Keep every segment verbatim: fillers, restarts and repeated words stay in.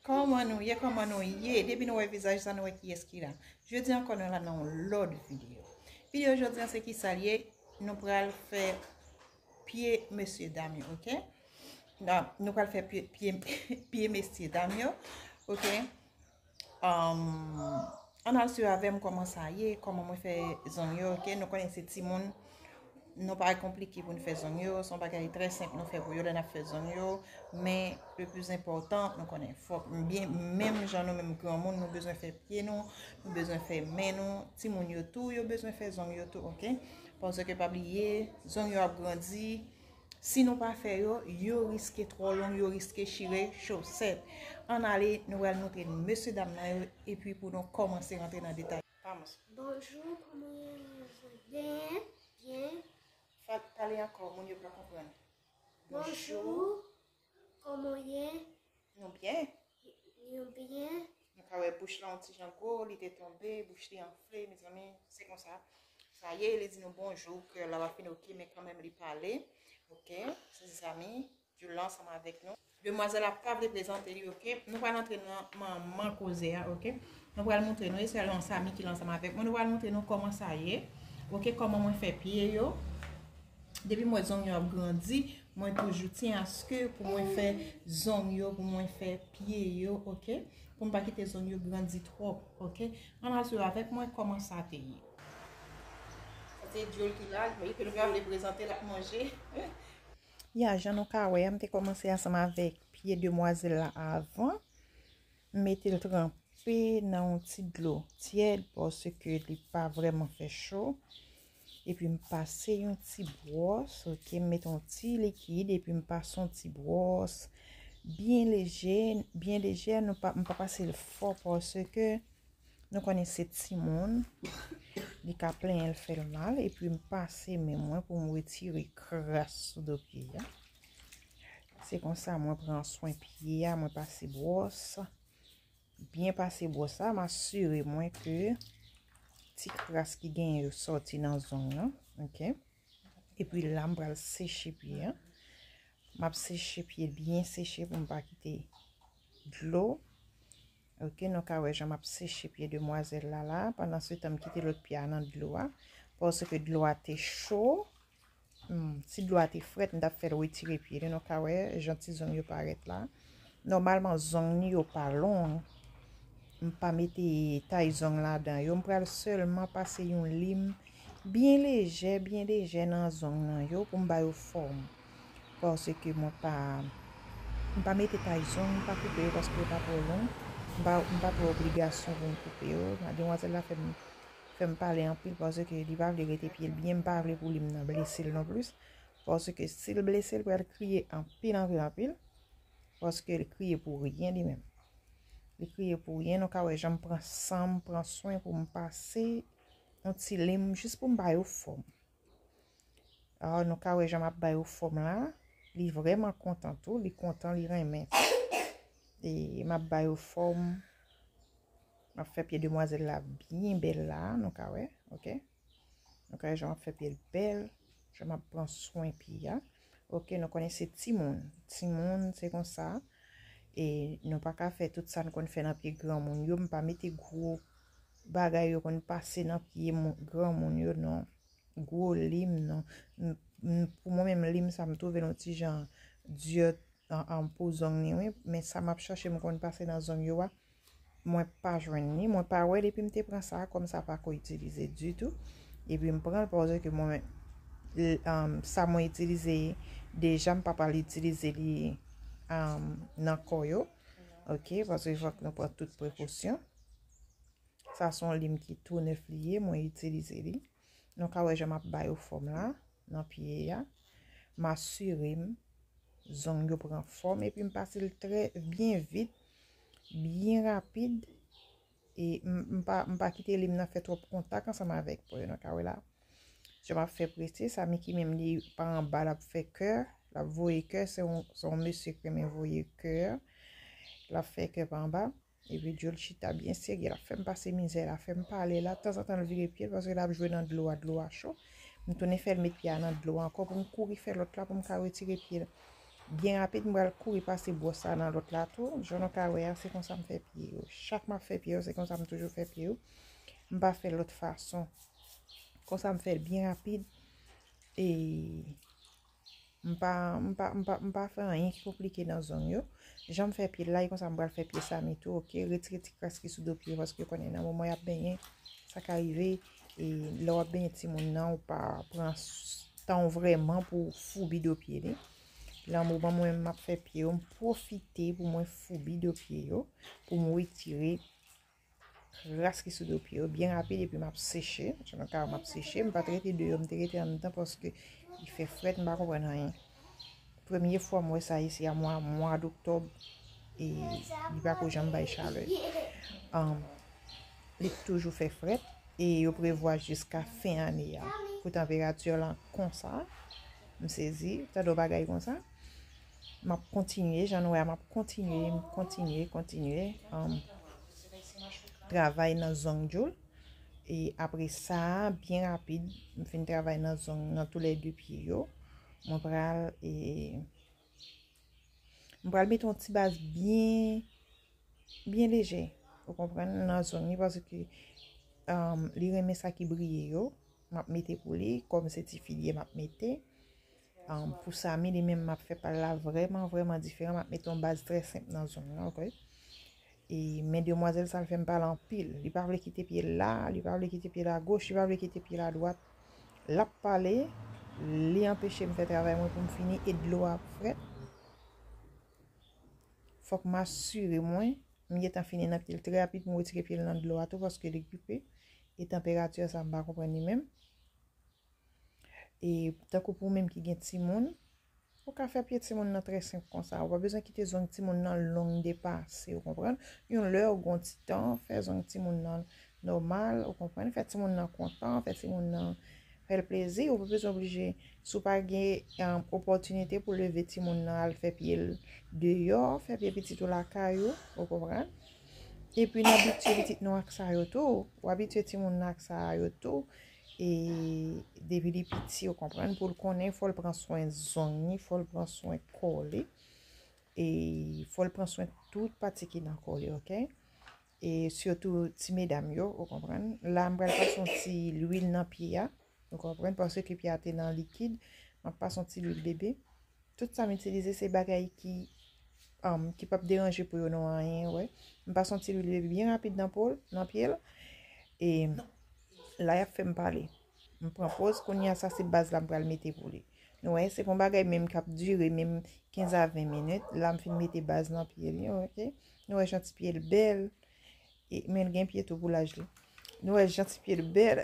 Kòman nou ye? Kòman nou ye? Depi nou wè vizaj sa, nou wè kiyès ki la. Jodi ankò, nou la nan yon lòt videyo. Videyo jodi an, se ki sa l ye? Nou pral fè pye mesye dam yo, oke? Nan, nou pral fè pye, pye, pye mesye dam yo, oke? Um, ann al swiv avè m kòman sa ye, kòman mwen fè zong yo, oke? Nou konnen se timoun, nou pa konplike pou n fè zong yo, se yon bagay trè senp nou fè pou yo lè n ap fè zong yo, men le plus important, nou konnen, fòk byen, menm jan nou menm granmoun, nou bezwen fè pye nou, nou bezwen fè men nou, timoun yo tou, yo bezwen fè zong yo tou, oke? Paske pa bliye, zong yo ap grandi, si nou pa fè yo, yo riske twò long, yo riske chire chosèt. Ann ale, nou pral montre mesye dam nan yo, epi pou nou kòmanse rantre nan detay. Vamos. Bonjou, kòman w ye? Byen, byen. Fè pale ankò, moun yo pa konprann. Bonjou, kòman w ye? Nou byen. Nou byen. Nou ka wè bouch la yon ti jan gwo, li te tonbe, bouch li anfle, mezanmi, se konsa. Sa ye, li di nou bonjou, kè l ap fin oke, men kanmenm li pale. Oke, se zami, Jules la ansanm avèk nou. Demwazèl la pa vle prezante li, oke? Nou pral antre nan manman koze a, oke? Nou pral montre nou, e se yon zami ki la ansanm avèk mwen, nou pral montre nou kòman sa ye, oke? Kòman mwen fè pye yo. Depi m wè zong yo ap grandi, mwen toujou tyen aske pou mwen fè zong yo, pou mwen fè pye yo, oke? Pou m pa kite zong yo grandi twòp, oke? Ann al swiv avèk mwen kòman sa te ye. Sa se Jules ki la, men ke nou pa vle prezante l ap manje. Ya, jan nou ka wè a, m te kòmanse ansanm avèk pye demwazèl la avan. M mete l tranpe nan yon ti dlo tyèd paske li pa vrèman fè cho. Epi m pase yon ti bwòs, oke, m mete yon ti likid, epi m pase yon ti bwòs byen lejè, byen lejè, nou pa, m pa pase l fò paske nou konnen se timoun, li ka plenyen l fè l mal, epi m pase men mwen pou m retire kras sou do pye a. Se konsa mwen pran swen pye a, mwen pase bwòs, byen pase bwòs la, m asire mwen ke ti kras ki genyen yo sòti nan zong nan, oke? Epi la, m pral seche pye a. M ap seche pye byen seche pou m pa kite dlo. Oke, nou ka wè jan m ap seche pye demwazèl la la. Pandan se tan, m kite lòt pye a nan dlo a. Paske dlo a te cho. Hmm, si dlo a te frèt, m t ap fè l retire pye li. Nou ka wè jan ti zong yo parèt la. Nòmalman, zong li yo pa long. M pa mete tay zong ladan yo. M pral sèlman pase yon lim byen lejè, byen lejè nan zong nan yo pou m ba yo fòm. Paske mwen pa, m pa mete tay zong, m pa koupe yo paske yo pa twò long. M pa, m pa pran obligasyon pou m koupe yo. Demwazèl la fè m, fè m pale anpil paske li pa vle rete pye l byen. M pa vle pou lim nan blese l non plis. Paske si l blese, l pral kriye anpil, anpil, anpil. Paske li kriye pou ryen li menm. Li kriye pou ryen. Nou ka wè jan m pran san m, pran swen pou m pase yon ti lim jis pou m ba yo fòm. Alò, nou ka wè jan m ap ba yo fòm la. Li vrèman kontan tou. Li kontan, li renmen. E m ap ba yo fòm. M ap fè pye demwazèl la byen bèl la, nou ka wè, oke? Nou ka wè jan m ap fè pye l bèl, jan m ap pran swen pye a. Oke, nou konnen se timoun. Timoun, se konsa. E nou pa ka fè tout sa n konn fè nan pye granmoun yo. M pa mete gwo bagay yo konn pase nan pye moun, granmoun yo, non. Gwo lim, non. M, m, pou mwen menm, lim sa, m twouve l yon ti jan di an, an, pou zong li, wi. Men sa m ap chache, m konn pase nan zong yo a, mwen pa jwenn li, mwen pa wè l, epi m te pran sa a kòm sa pa ko itilize ditou. Epi m pran l paske mwen, l, um, sa mwen itilize deja, m pa pral itilize li, um, nan kò yo. Oke, paske fòk nou pran tout prekosyon. Sa se yon lim ki tou nèf li ye, mwen itilize li. Nou ka wè jan m ap ba yo fòm la, nan pye a. M asire m zong yo pran fòm, epi m pase l trè byen vit, byen rapid. E m, m pa, m pa kite lim nan fè twòp kontak ansanm avèk po yo, nou ka wè la. Jan m ap fè prese, sa Miki menm li pa anba, l ap fè kè, l ap voye kè, se yon, se yon mesye k renmen voye kè. L ap fè kè pa anba. Epi Joel chita byen serye, l ap fè m pase mizè, l ap fè m pale la, tanzantan l vire pye l paske l ap jwe nan dlo a, dlo a cho. M tounen fè l met pye a nan dlo a ankò pou m kouri fè lòt la pou m ka retire pye l. Byen rapid, m pral kouri pase bwòs la nan lòt la tou. Jan nou ka wè a, se konsa m fè pye yo. Chak m ap fè pye yo, se konsa m toujou fè pye yo. M pa fè lòt fason. Konsa m fè l byen rapid. E m pa, m pa, m pa, m pa fè anyen ki konplike nan zong yo. Jan m fè pye l la, e konsa m pral fè pye Samy tou, oke? Retire ti kras ki sou do pye yo, paske w konnen nan moman y ap benyen, sa ka rive, e lè w ap benyen timoun nan, ou pa pran s- tan w vrèman pou w foubi do pye li. Nan moman mwen menm m ap fè pye yo, m pwofite pou mwen foubi do pye yo, pou m retire kras ki sou do pye yo byen rapid, epi m ap seche. Jan nou ka wè, m ap seche. M pa t rete deyò, m te rete anndan paske li fè frèt, m pa konprann anyen. Premye fwa m wè sa isi a mwa, mwa doktòb, e li pa ko janm bay chalè. Um, li toujou fè frèt, e yo prevwa jiska fen ane a pou tanperati lan konsa. M sezi, tande yon bagay konsa. M ap kontinye, jan nou wè a, m ap kontinye, m kontinye, kontinye, um, travay nan zong Joel. E apre sa, byen rapid, m fin travay nan zong nan toulède pye yo. Mwen pral, e, m pral mete yon ti baz byen, byen lejè, ou konprann, nan zong li, paske, um, li renmen sa ki briye yo. M ap mete pou li, kòm se ti filye m ap mete. Um, pou Samy, li menm, m ap fè pa l la vrèman, vrèman diferan. M ap mete yon baz trè senp nan zong lan, oke? E, men demwazèl sa l fè m pale anpil. Li pa vle kite pye l la, li pa vle kite pye l agoch, li pa vle kite pye l adwat. L ap pale, li anpeche m fè travay mwen pou m fini, e dlo a ap frèt. Fòk m asire mwen, m gentan fini nan pye l trè rapid pou m retire pye l nan dlo a tou, paske li gripe. E tanperati sa, m pa konprann li menm. E tankou pou ou menm ki gen timoun, ou ka fè pye timoun nan trè senp konsa. Ou pa bezwen kite zong timoun nan long depase, ou konprann? Yon lè, ou gon ti tan, fè zong timoun nan nòmal, ou konprann? Fè timoun nan kontan, fè timoun nan fè l plezi. Ou pa bezwen oblije, si w pa gen, um, opòtinite pou leve timoun nan al fè pye l deyò, fè pye pitit ou lakay ou, ou konprann? Epi n abitye pitit nou ak sa yo tou. Ou abitye timoun nan ak sa yo tou. E depi li piti, ou konprann, pou l konnen, fò l pran swen zong li, fò l pran swen kò li. E fò l pran swen tout pati ki nan kò li, oke? E sitou ti medam yo, ou konprann. La, m pral pase yon ti lwil nan pye a, ou konprann, paske pye a te nan likid. M ap pase yon ti lwil bebe. Tout sa m itilize se bagay ki, um, ki p ap deranje po yo non anyen, wè. M pase yon ti lwil bebe byen rapid nan po l, nan pye l. E la, y ap fè m pale. M pran poz, kounye a sa se baz la m pral mete pou li. Nou wè, se pa yon bagay menm k ap dire menm kenz a ven minit. La, m fin mete baz nan pye li, oke? Nou wè jan ti pye l bèl. E, men l gen pye tou pou laj li. Nou wè jan ti pye l bèl.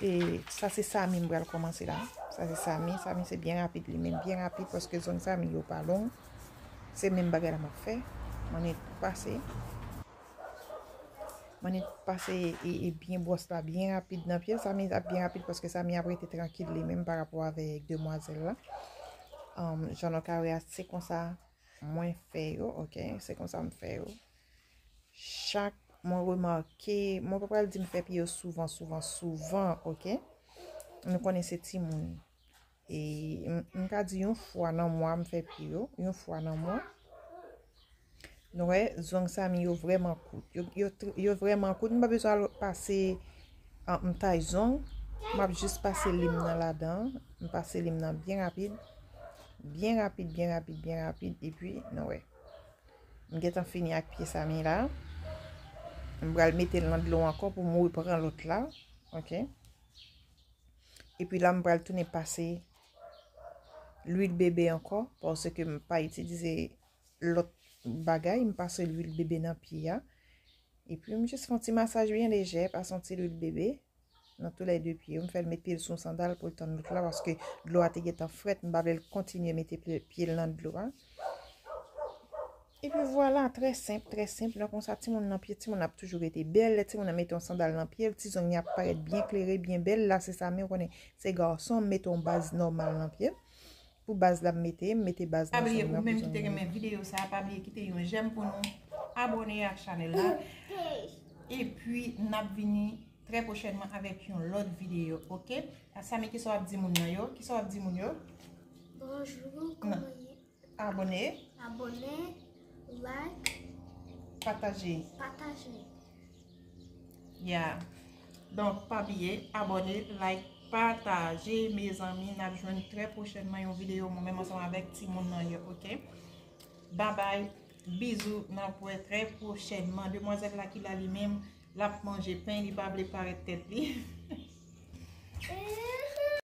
E sa se Samy m pral kòmanse la. Sa se Samy. Samy se byen rapid li menm, byen rapid paske zong Samy yo pa long. Se menm bagay la m ap fè. M annik pase. M annik pase e, e byen bwòs la byen rapid nan pye l. Samy ap byen rapid paske Samy ap rete trankil li menm pa rapò avèk demwazèl la. Um, jan nou ka wè a, se konsa mwen fè yo, oke? Se konsa m fè yo. Chak mwen remake, mwen pa pral di m fè pye yo souvan, souvan, souvan, oke? Nou konnen se timoun. E m, m ka di yon fwa nan mwa m fè pye yo, yon fwa nan mwa. Nou wè, zong Samy yo vrèman kout. Yo, yo, tr- yo vrèman kout. M pa bezwen al pase, ah, m tay zong. M ap jis pase lim nan ladan. M pase lim nan byen rapid. Byen rapid, byen rapid, byen rapid. Epi, nou wè. M gentan fini ak pye Samy la. M pral mete l nan dlo ankò pou m repran lòt la. Oke. Epi la, m pral tounen pase lwil bebe ankò, paske m pa itilize lòt bagay, m pase lwil bebe nan pye a. Epi m jis fè yon ti masaj byen lejè, pase yon ti lwil bebe nan toulède pye yo. M fè l met pye l sou yon sandal pou l tann lòt la, paske dlo a te gentan frèt, m pa vle l kontinye mete pye, pye l nan dlo a. Epi vwala, trè senp, trè senp. Donk, konsa, timoun nan pye, timoun ap toujou rete bèl. Lè timoun nan mete yon sandal nan pye l, ti zong li ap parèt byen klere, byen bèl. La, se Samy, ou konnen, se gason, m mete yon baz nòmal nan pye l. Pou baz la, m mete, m mete baz nan zong nan pou zong nan. Pa bliye, ou menm ki te renmen videyo sa, pa bliye kite yon jèm pou nou, abòne ak chanèl la. Epi, n ap vini trè pwochènman avèk yon lòt videyo, oke? A Samy, kisa w ap di moun nan yo? Kisa w ap di moun yo? Bonjou, kòman ye? Abone, Abone, like, pataje. Pataje. Yeah. Donk, pa bliye, abone, like, pataje, mezanmi. N ap jwenn trè pwochènman yon videyo mwen menm ansanm avèk timoun nan yo, oke? Babay, bizou, n ap wè trè pwochènman. Demwazèl la ki la li menm, l ap manje pen, li pa vle parèt tèt li.